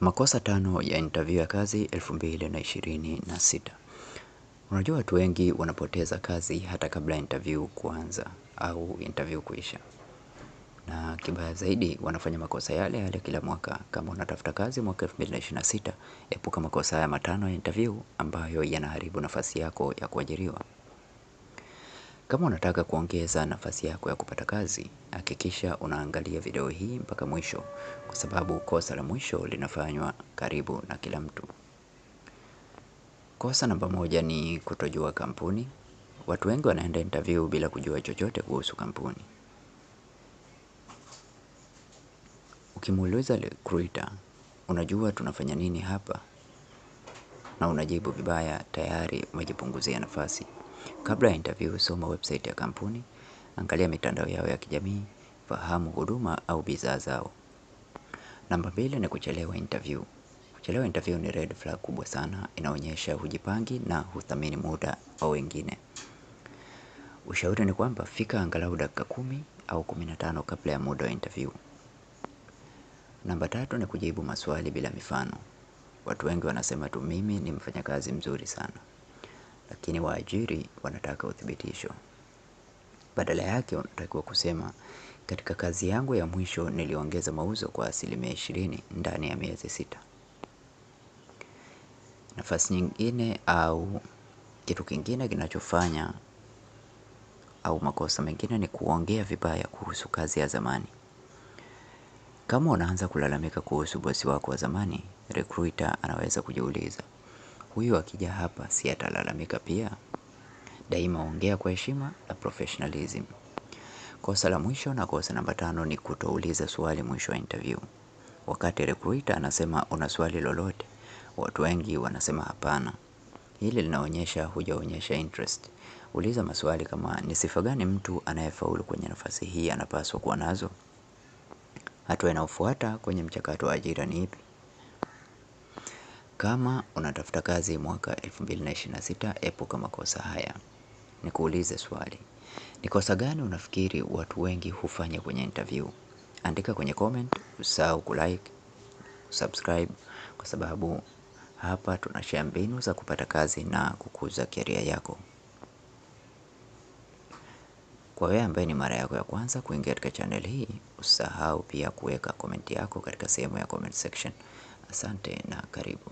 Makosa 5 ya interview ya kazi 2026. Unajua watu wengi wanapoteza kazi hata kabla interview kuanza au interview kuisha. Na kibaya zaidi wanafanya makosa yale yale kila mwaka. Kama unatafuta kazi mwaka 2026, epuka makosa haya 5 ya interview ambayo yanaharibu nafasi yako ya kuajiriwa. Kama unataka kuongeza nafasi yako ya kupata kazi, hakikisha unaangalia video hii mpaka mwisho, kwa sababu kosa la mwisho linafanywa karibu na kila mtu. Kosa namba 1 ni kutojua kampuni. Watu wengi wanaenda interview bila kujua chochote kuhusu kampuni. Ukimuuliza recruiter, unajua tunafanya nini hapa? Na unajibu vibaya, tayari umejipunguzia nafasi. Kabla ya interview, soma website ya kampuni, angalia mitandao yao ya kijamii, fahamu huduma au bidhaa zao. Namba 2 ni kuchelewa interview. Kuchelewa interview ni red flag kubwa sana, inaonyesha hujipangi na huthamini muda wa wengine. Ushauri ni kwamba fika angalau dakika 10 au 15 kabla ya muda wa interview. Namba 3 ni kujibu maswali bila mifano. Watu wengi wanasema tu mimi ni mfanyakazi mzuri sana. Lakini waajiri wanataka uthibitisho. Badala yake unatakiwa kusema katika kazi yangu ya mwisho niliongeza mauzo kwa 20% ndani ya miezi 6. Nafasi nyingine au kitu kingine kinachofanya au makosa mengine ni kuongea vibaya kuhusu kazi ya zamani. Kama unaanza kulalamika kuhusu bosi wako wa zamani, recruiter anaweza kujiuliza, huyu akija hapa si atalalamika pia? Daima ongea kwa heshima na professionalism. Kosa la mwisho na kosa namba 5 ni kutouliza swali mwisho wa interview. Wakati recruiter anasema una swali lolote, watu wengi wanasema hapana. Hili linaonyesha hujaonyesha interest. Uliza maswali kama ni sifa gani mtu anayefaulu kwenye nafasi hii anapaswa kuwa nazo? Hatua inayofuata kwenye mchakato wa ajira ni ipi? Kama unatafuta kazi mwaka 2026, epuka makosa haya. Nikuulize swali. Ni kosa gani unafikiri watu wengi hufanya kwenye interview? Andika kwenye comment, usahau kulike, subscribe kwa sababu hapa tunashare mbinu za kupata kazi na kukuza career yako. Kwa wewe ambaye ni mara yako ya kwanza kuingia katika channel hii, usahau pia kuweka comment yako katika sehemu ya comment section. Asante na karibu.